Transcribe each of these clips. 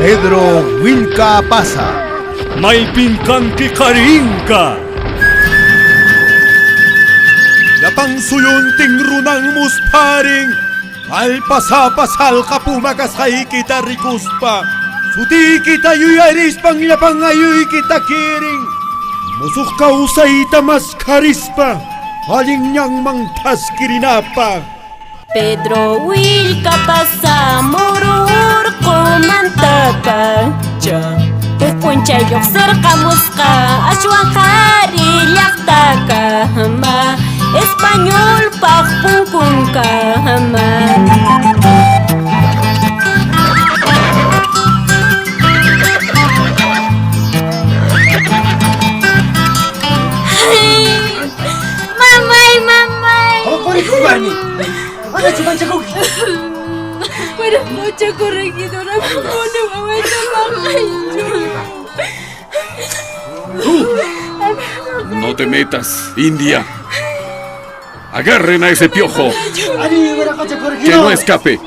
Pedro Willka Apaza. Maypin kanki qarinka. Llapan suyuntin runan musparin. Allpasapa salqa puma kasqaykita rikuspa. Sutiykita yuyarispan llapan ayuykita kirin. Musuq kawsayta maskharispa. Allin ñanman thaskirinapaq. Pedro Willka pasa mururqumantapacha Huk p'unchay lluqsirqamusqa ashwan qhari llaqtakama Españolpaq punkunkama. Mamay, mamay. Qunqurikuwani. Manachu manchakunki? Wiraqocha corregidora, amapuni wawayta maqaychu. No te metas, India. Agarren a ese piojo. Ari, wiraqocha Que corregidor. no escape.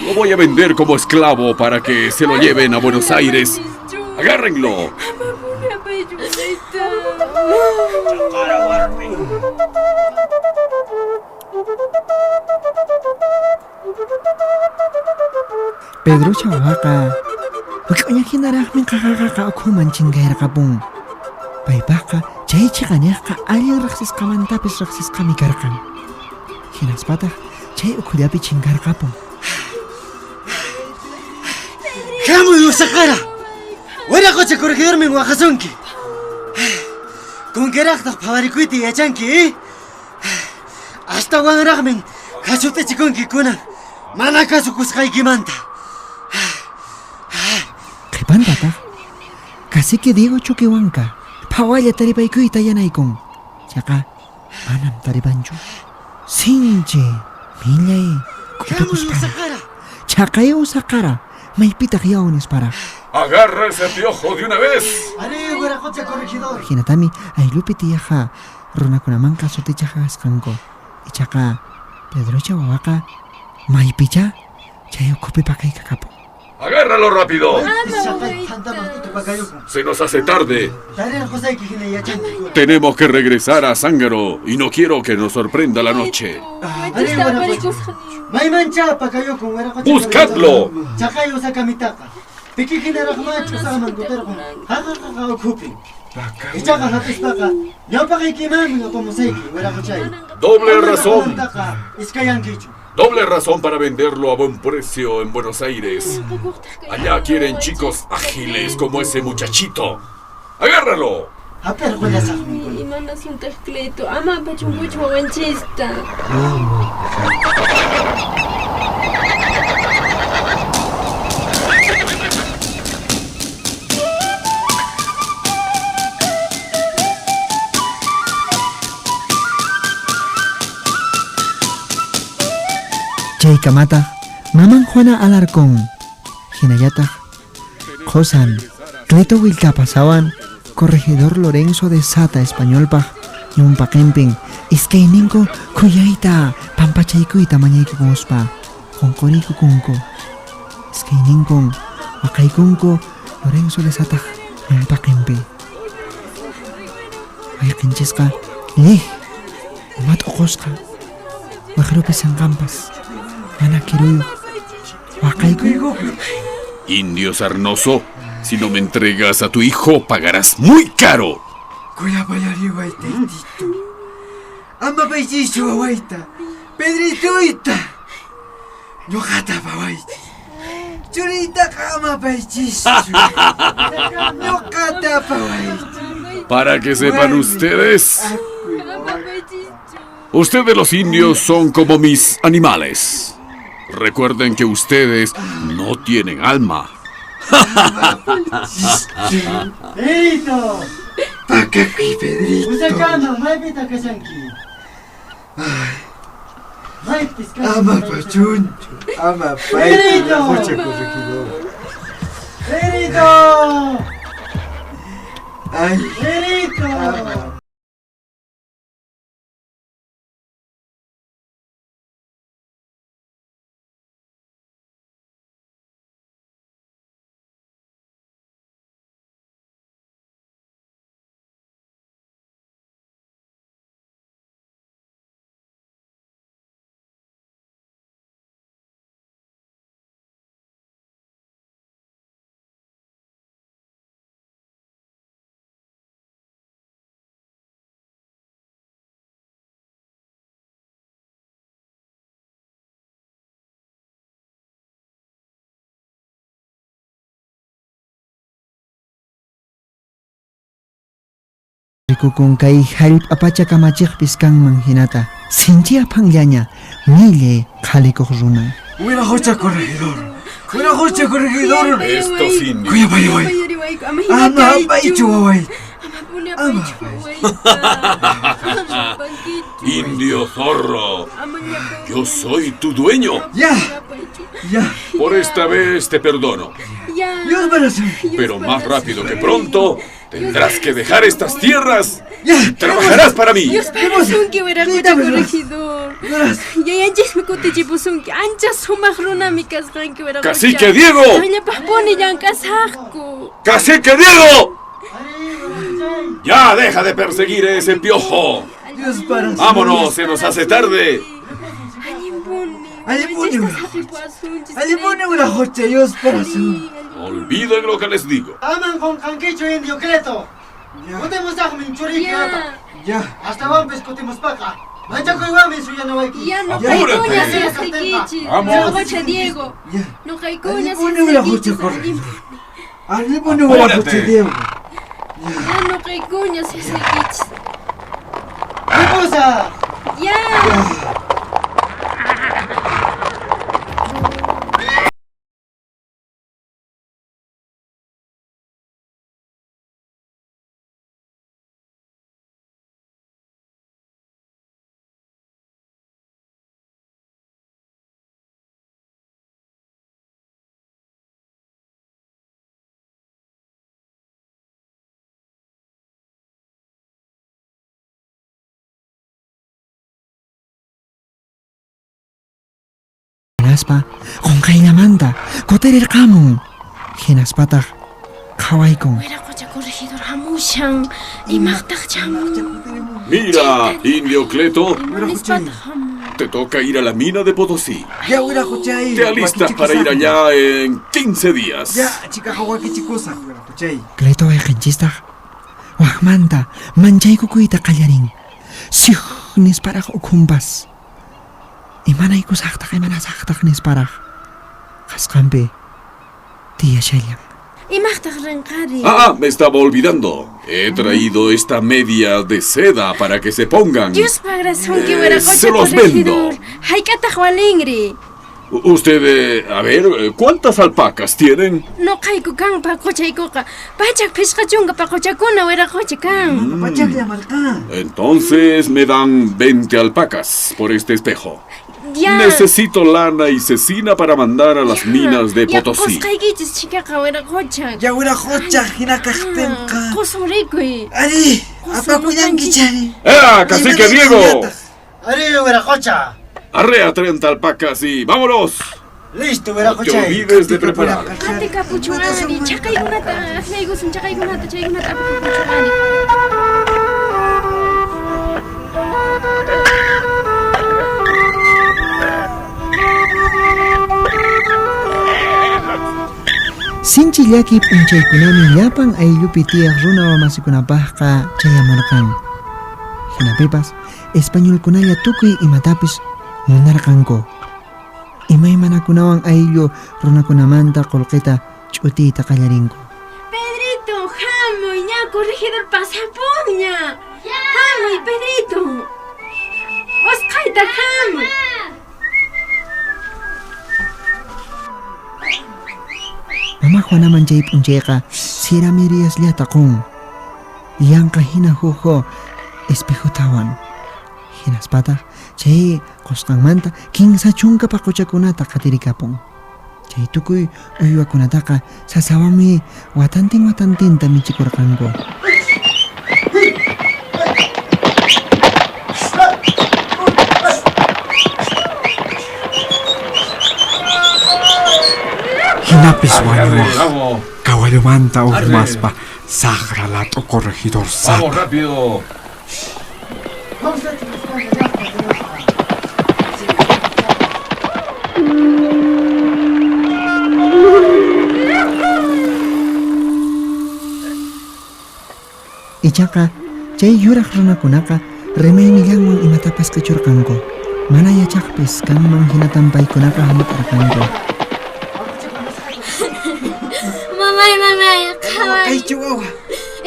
Lo voy a vender como esclavo para que se lo lleven a Buenos Aires. ¡Agárrenlo! Amapuni apaychu wawayta. Pedrocha wawaqa wik'uña hinaraqmi qaqaqaqa ukhuman chinkayrqapun. Paypaqqa chay chiqaniqqa allin riqsisqamantapis riqsisqami karqan. Hinaspataq chay ukhullapi chinkarqapun. Hamuy usaqara. Wiraqocha corregidormin waqasunki. Kunkiraqtaq phawarikuyta yachanki, eh? Astawanraqmin hasut'ichikunki kunan mana kasukusqaykimanta. Qhipantataq cacique Diego Choquehuanca phawalla taripaykuyta yanaykun. Chaqa manam taripanchu. Sinchi millay Hamuy k'utukusparaq. usaqara. Chaqay usaqara maypitaq yaw nisparaq. ¡Agarra ese piojo de una vez! Ari, wiraqocha corregidor. Hinatami ayllupi tiyaqqa runakunamanqa sutichaq kasqanku. Ichaqa Pedrocha wawaqa maypicha chay ukhupi pakaykakapun. ¡Agárralo rápido! Chaqay thantaman k'utupakayukun. Se nos hace tarde. Tarirqusayki hina yachanki kunan. Tenemos que regresar a Zángaro y no quiero que nos sorprenda la noche. Ari, wiraqocha. Maymancha pakayukun wiraqocha ¡Buscadlo! corregidor. Chaqay usakamitaqa. Piki hinaraqma ch'usaqman kutirqun. Qaqaqaqa ukhupi. Ichaqa hap'ispaqa ñawpaqaykimanmi apamusayki wiraqochay. Doble razón. Taqa iskayankichu. Doble razón para venderlo a buen precio en Buenos Aires. Allá quieren chicos ágiles como ese muchachito. ¡Agárralo! Hap'irqullasaqmi kunan. Imanasuntaq Cleto, ama apachunkuchu wawanchista. Chaykamataq maman Juana Alarcón hinallataq qusan Cleto Willkapasawan corregidor Lorenzo de Sata españolpaq ñawpaqinpin iskayninku khuyayta pampachaykuyta mañaykukuspa qunquriykukunku. Iskayninkun waqaykunku Lorenzo de Sataq ñawpaqinpi. Wayqinchisqa llij uma t'uqusqa waqrupi sanqanpas mana kiruyuq waqaykun. Indio sarnoso, si no me entregas a tu hijo, pagarás muy caro. Kuyapayariway taytito. Ama paychischu wawayta. Pedritoyta. Ñuqata pawaychis. Churiytaqa ama paychischu. Ñuqata pawaychis. Para que sepan ustedes, ustedes los indios son como mis animales. Recuerden que ustedes no tienen alma. Pedrito. Pakakuy, Pedrito. Usakama, maypitaq kashanki. Maypis kashanki. Ama pachunchu, ama Pedrito. paychu, corregidor. Pedrito. Ay, Pedrito. ama Rikukun kay hallp'a pacha kamachiqpis kanman hinata. Sinchi aphanllaña millay qhalikuq runa. Wiraqocha corregidor. Wiraqocha corregidor. Estos indios. Kuyapayaway. Ama apaychu waway. Indio zorro, yo soy tu dueño. Ya. Ya. Por esta vez te perdono. Pero más rápido que pronto tendrás que dejar estas tierras. Ya. Trabajarás para mí. Dios parasunki wiraqocha corregidor. Yayanchismi kutichipusunki ancha sumaq runami kasqanki wiraqocha. ¡Cacique Diego! Qallapaqpuni llank'asaqku. ¡Cacique Diego! ¡Ya deja de perseguir a ese piojo! Dios para. ¡Vámonos! ¡Se nos hace tarde! Allinpuni. Allinpuni wiraqocha, Dios para su. Olviden lo que les digo. Aman qunqankichu indio Cleto. Kutimusaqmi churiyki apa. Ya. Astawanpis kutimuspaqa. Manchakuywanmi suyanawayki. Ya noqaykuña suyasqaykichis. Wiraqocha Diego. Noqaykuña Allinpuni wiraqocha corregidor. Allinpuni wiraqocha Diego. Ya noqaykuña suyasqaykichis. ¡Ripusaq! Ya. Hinaspa qunqayllamanta kutirirqamun. Hinaspataq qhawaykun. Wiraqocha corregidor hamushan. Imaqtaq chamun. Mira, indio Cleto, Imanispataq hamun. te toca ir a la mina de Potosí. Ya wiraqochay. Te alistas para ir allá en 15 días. Ya, chikaqa wakichikusaq wiraqochay. Cleto wayqinchistaq waqmanta manchaykukuyta qallarin. Siuj nisparaq ukhunpas. Imanaykusaqtaq imanasaqtaq nisparaq. Qasqanpi tiyashallan. Imaqtaq rinqari. Ah, me estaba olvidando. He traído esta media de seda para que se pongan. Dios pagrasunki wiraqocha Se los vendo. corregidor. Hayk'ataq walinri. Usted, a ver, ¿cuántas alpacas tienen? Noqayku kan paqochaykuqa. Pachak phisqa chunka paqochakuna wiraqocha kan. Pachaklla marqa. Entonces me dan 20 alpacas por este espejo. Ya. Necesito lana y cecina para mandar a las minas de Ya Potosí. qusqaykichis chikaqa wiraqocha. Ya wiraqocha hinakaqtinqa. Qusunrikuy. Ari, apakullanki chari. ¡Eh, cacique Diego! Ari wiraqocha. Arrea 30 alpacas y vámonos. Listo No te wiraqochay. olvides de preparar. Qatikapuchun ari chaqaykunata aklaykusun chaqaykunata chaykunata apakapuchun ari. Sinchi llaki p'unchaykunami llapan ayllupi tiyaq runa wamasikunapaqqa chayamurqan. Hinapipas españolkunalla tukuy imatapis munarqanku. Imaymanakunawan ayllu runakunamanta qullqita ch'utiyta qallarinku. Pedrito, hamuy, ña corregidor pasapunña. Hamuy, Pedrito. Usqhayta hamuy. Mama Juanaman chay p'unchayqa siramiriasllata qun. Yanqa hina huk espejotawan. Hinaspataq chay qusqanmanta 30 paquchakunata qatirikapun. Chay tukuy uywakunataqa sasawanmi watantin watantinta michikurqanku. Hinapis wañuwaq kawallumanta urmaspa saqra lat'u corregidor ¡Vamos sapa. rápido! Ichaqa chay yuraq runakunaqa rimaynillanwan imatapas qichurqanku. Mana yachaqpis kanman hinatan paykunaqa hamut'arqanku. Mamay, mamay, qhaway. Kaychu wawa.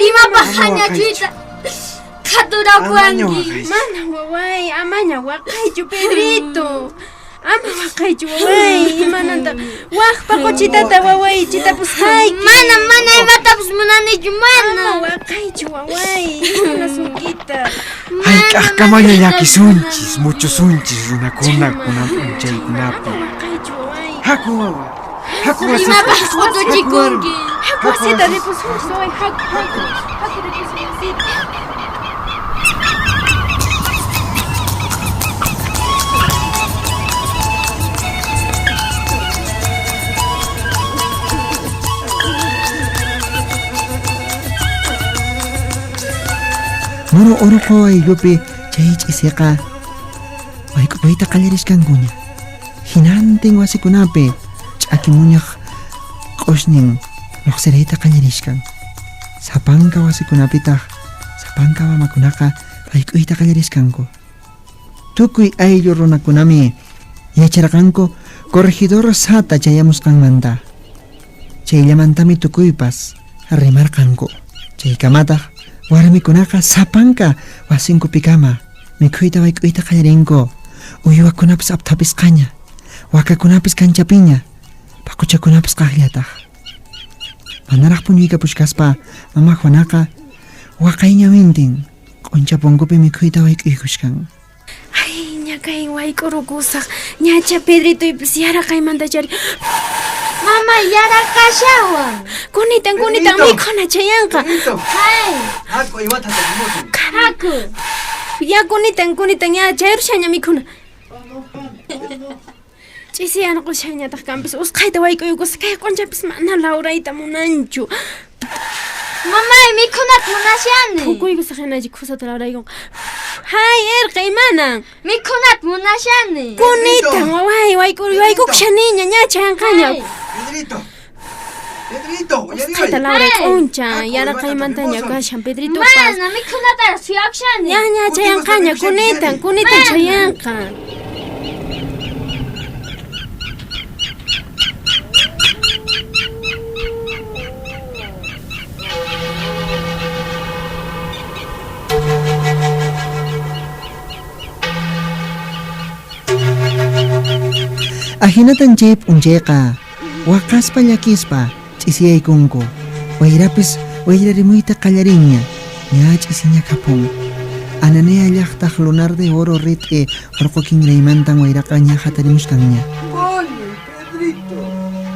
Imapaq hañachuyta. qhaturapuwanki. Mana waway, amaña waqaychu, Pedrito. Ama waqaychu waway, imananta waq paquchitata waway chitapusqayki. Mana, mana imatapas munanichu, mana. Ama waqaychu waway, imanasunkita. Hayk'aqkamalla llakisunchis, muchusunchis runakuna kunan p'unchaykunapi. Waqaychu waway. Haku wawa, haku wasita. Imapaq q'utuchikunki. Haku wasita ripusunchis waway, haku, haku. Haku ripusun wasita. Muru urqu ayllupi chay ch'isiqa wayk'upayta qallarishkankuña. Hinantin wasikunapi ch'akimuñaq q'ushnin lluqsirayta qallarishkan. Sapanka wasikunapitaq sapanka mamakunaqa wayk'uyta qallarishkanku. Tukuy ayllu runakunami yacharqanku corregidor Sata chayamusqanmanta. Chayllamantami tukuypas rimarqanku. Chaykamataq warmikunaqa sapanka wasinkupikama mikhuyta wayk'uyta qallarinku. Uywakunapas apthapisqaña, wakakunapis kanchapiña, paquchakunapis qaqllataq. Manaraq puñuykapuchkaspa mama Juanaqa waqayñawintin q'uncha punkupi mikhuyta wayk'uykuchkan. Ay, ñakay wayk'urukusaq, ñacha Pedritoypis yaraqaymanta chari. Mama, yaraqashawan. Kunitan, kunitan mikhuna chayanqa. Hay. Haku uywata hap'imusun. Haku. Ya kunitan, kunitan, ya chayrushaña mikhuna. Ch'isi yarqushañataq kanpis usqhayta wayk'uykusaq kay q'unchapis mana lawrayta munanchu. Mamay, mikhunata munashani. Phukuykusaq hinachi kusata lawraykunqa. Hay, irqi, imanan? Mikhunata munashani. Kunitan, waway, wayk'ukushaniña, ña chayanqaña. Pedrito. Pedrito, uyariway. Usqhayta lawray q'uncha, yaraqaymantaña kashan Pedritopas. Mana, mikhunata suyakushani. Ña, ña chayanqaña, kunitan, kunitan chayanqa. Ahinatan chay p'unchayqa waqaspa llakispa ch'isiyaykunku. Wayrapis wayrarimuyta qallarinña, ña ch'isiña kapun. Ananea llaqtaq lunar de oro rit'i urqu kinraymantan wayraqa ña hatarimushkanña.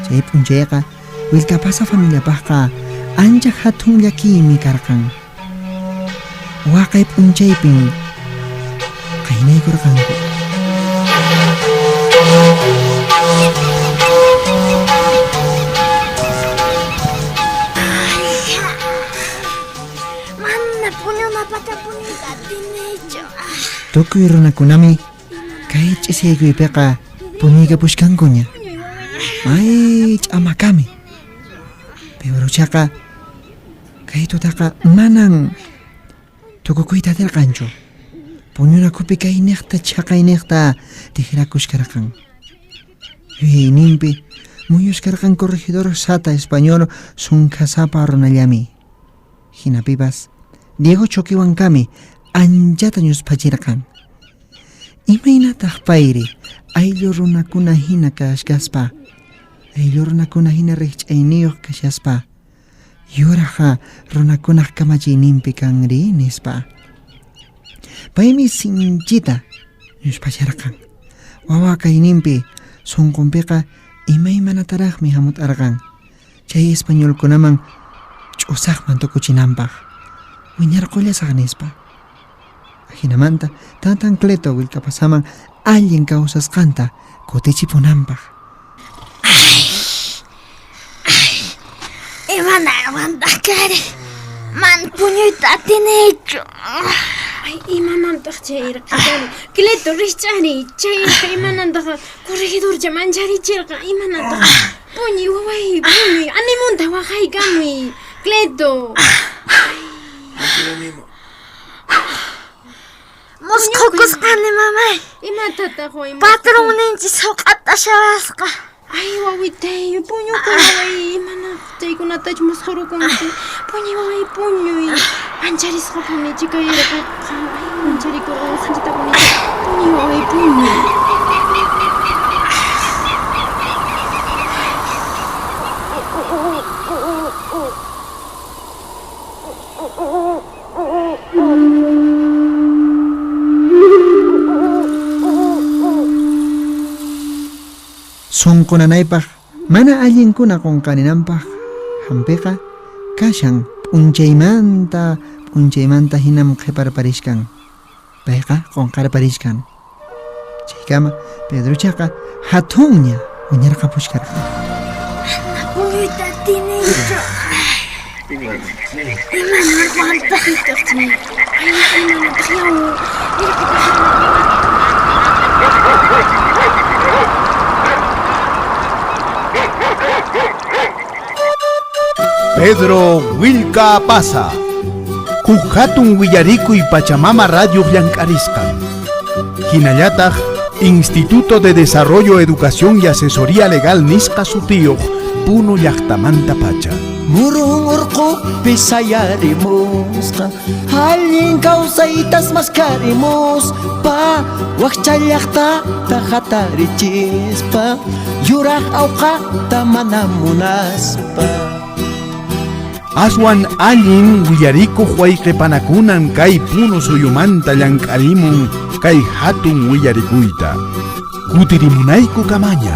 Chay p'unchayqa Willkapasa familiapaqqa ancha hatun llakiymi karqan. Waqay p'unchaypin qaynaykurqanku. Mana puñunapata puñuyta atinichu. Tukuy runakunami kay ch'isiyaykuypiqa puñuykapushkankuña. May ch'amakami. Pedrochaqa kay tutaqa manan tukukuyta atirqanchu. Puñunakupi kayniqta chhaqayniqta tijrakushkarqan. Yuyayninpi muyushkarqan corregidor Sata español sunkhasapa runallami. Hinapipas Diego Choquiwankami anchata ñusphachirqan. Imaynataq payri ayllu runakuna hina kashkaspa, ayllu runakuna hina riqch'ayniyuq kashaspa, yuraqa runakunaq kamachiyninpi kanri nispa. Paymi sinchita ñusphacharqan. Wawa kayninpi sunqunpiqa imaymanataraqmi hamut'arqan. Chay españolkunaman ch'usaqman tukuchinanpaq. Wiñarqullasaq nispa. Ajinamanta tatan Cleto Willkapasaman allin kawsasqanta kutichipunanpaq. Imanarwantaq kari? Man puñuyta atinichu. Ay, imanantaq chay irqitari? Cleto, riqch'ari, chay irqa imanantaq corregidorcha mancharichirqa, imanantaq? Puñuy, waway, puñuy, animunta waqaykamuy, Cleto. Musqhukusqani, mamay. Imatataq way? Patronninchis huq'ata shawasqa. Ay, wawitay, puñukuy, waway, imanaq chaykunatachu musqhurukunki. Puñuy, waway, puñuy. Mancharisqapuni chikay irqiqa. Mancharikurqan anchatapuni. Puñuy waway puñuy. Sunqu nanaypaq mana allinkuna qunqaninanpaq hampiqa kashan p'unchaymanta p'unchaymanta hinam qhiparparishkan. Payqa qunqarparishkan. Chaykama Pedrochaqa hatunña wiñarqapuchkarqan. Mana puñuyta atinichu. Imanarqantaq? Pedro Willka Pasa. Huk hatun willarikuy Pachamama Radio llank'arisqan. Hinallataq Instituto de Desarrollo, Educación y Asesoría Legal nisqa sutiyuq Puno llaqtamanta pacha. Murun urqupi sayarimusqa allin kawsaytas maskarimuspa wakcha llaqtata hatarichispa yuraq awqata mana munaspa. Aswan allin willarikuq wayqipanakunan kay Puno suyumanta llank'arimun kay hatun willarikuyta. Kutirimunayku kamaña.